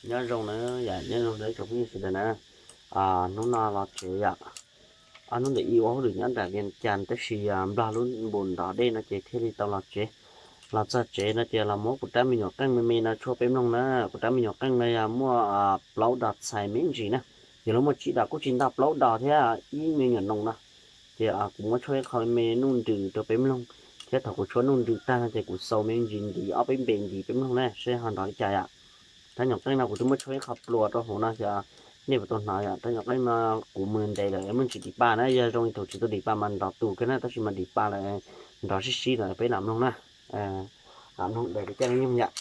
Nyob zoo na, yam nyob zoo na tsoom phooj ywg sawv daws na. Hnub no los tsev yom. Ob hnub ntawm ib ua hauj lwm nyob nram Vias Cas tab sis Nplog lub npus nrov dej no ces thiaj li tau los tsev. Los txog tsev no ces los muab kuv rab me nyuam qeej me me no tshuab peb mloog na. Kuv rab me nyuam qeej no yog muaj plaub dos txhais me ntsis na. Yog lub muaj tsib dos kuj tsis ntau, plaub dos thiab ib me nyuam noos no. Ces kuv muab tshuab ib qho me nuj nrws rau peb mloog, thiab thaum kuv tshuab nuj nrws tag no ces kuv xaus me ntsis ntiv ob peb npe ntiv peb mloog na seb ho nrov li cas yom. Rab nyuam qeej no kuv twb muab tshuab ib qho plua rau hauv no xyov nej puas tau hnov yom. Rab nyuam qeej no kuv mus ntes lawm muaj ntsis dim pa na, yog zoo li thaum tsis tau dim pa mas nrov tus kiag na, tab sis mas dim pa lawm nrov sib sib lawm peb lam mloog na. Lam mloog daim li cas nyoog yom.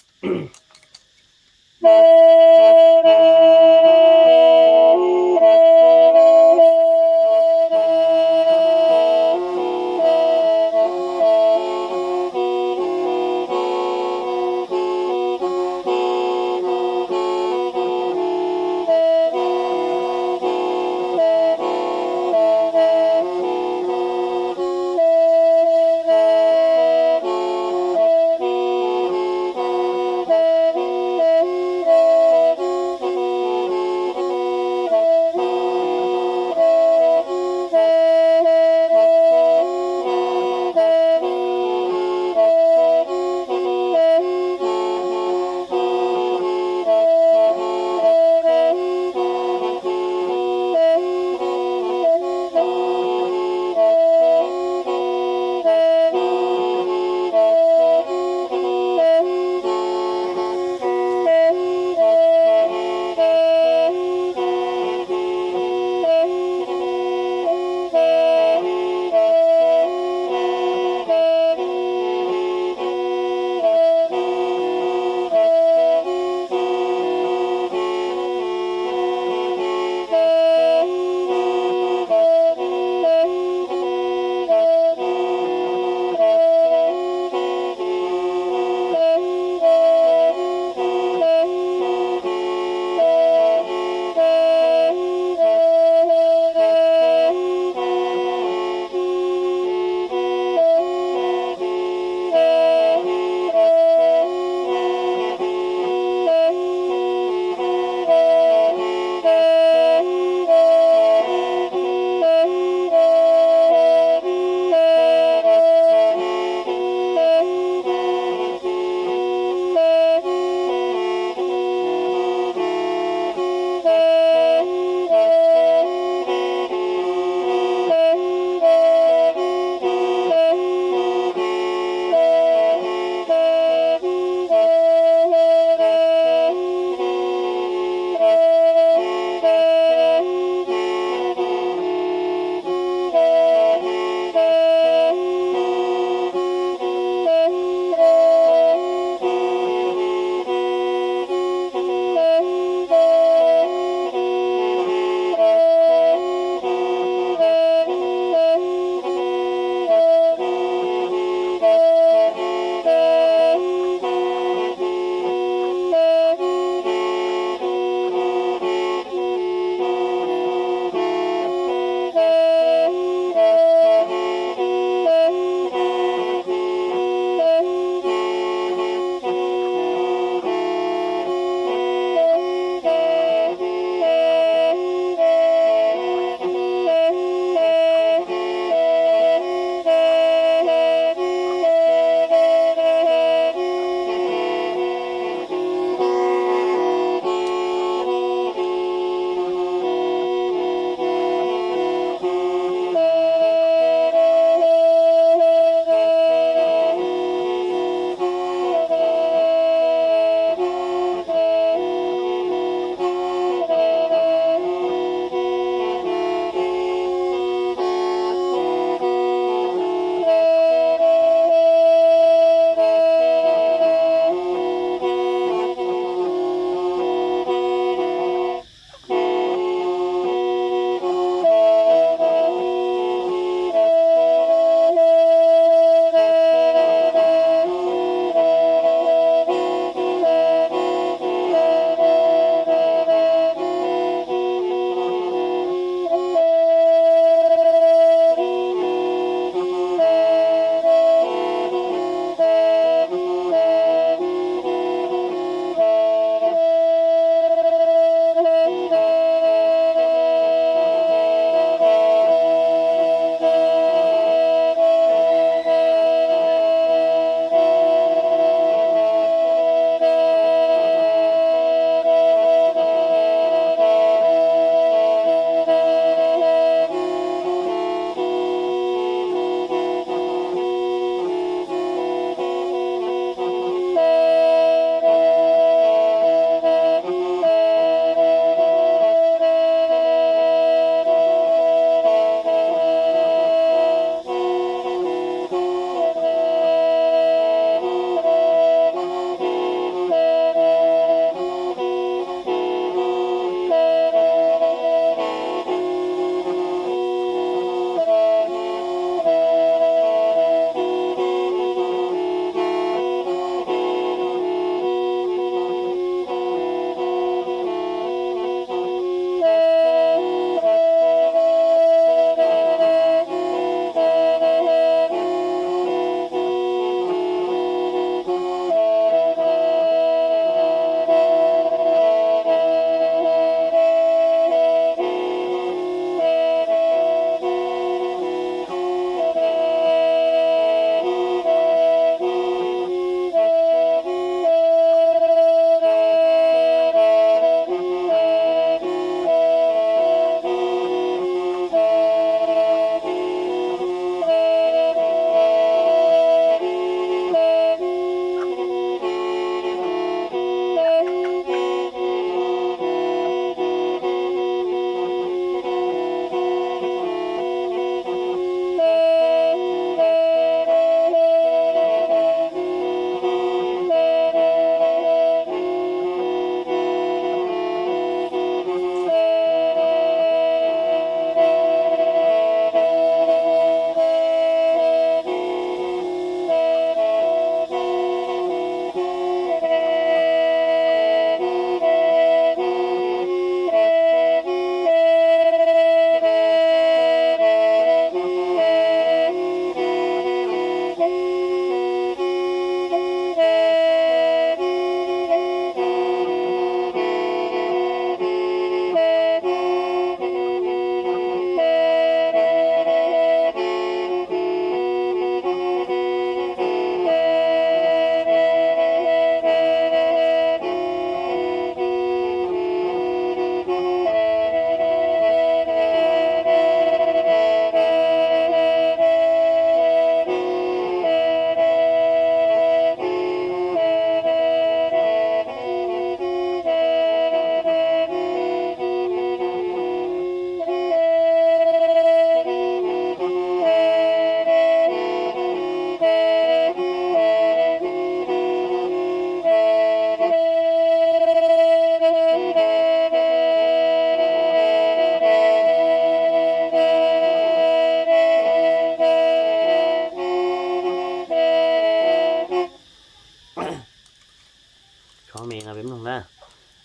Na,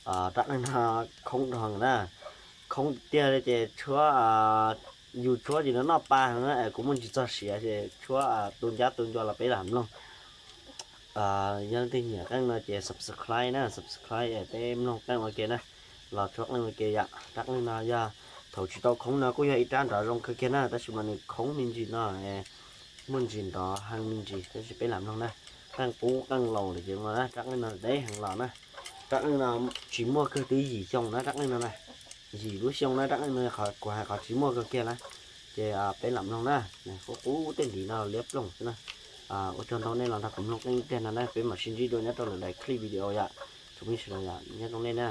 rab qeej no khoob dhau na, khoob tiag li ces tshuab, yus tshuab ces nws noj pa heev na, kuv muaj ntsis txog siav ces tshuab tu ncab tu ncua los peb lam mloog. Yog leej twg nyiam qeej no ces subscribe na, subscribe es peb mloog qeej ua ke na, los tshuab qeej ua ke yom. Rab qeej no yog thaum tsis tau khoob no kuj yog ib rab nrov zoo kawg kiag na, tab sis mas nws khoob me ntsis no, muaj ntsis nrov heev me ntsis, tab sis peb lam mloog na. Qeej qub qeej laus lawm ces no na, rab qeej no deb heev los na. Rab qeej no tsis muaj kawg, twb yim xyoo na rab qeej no na, yim lub xyoo na rab qeej no, kuv hais qhov tsis muaj kawg kiag na. Ces peb lam mloog na, qub qub tej ntiv no liab ploog xwb na. Ua tsaug ntau nej los nrog kuv mloog qeej ib pliag no na, peb mam sib ntsib dua nyob rau lwm daim clip video yom. Tsoom phooj ywg sawv daws yom, nyob zoo nej na.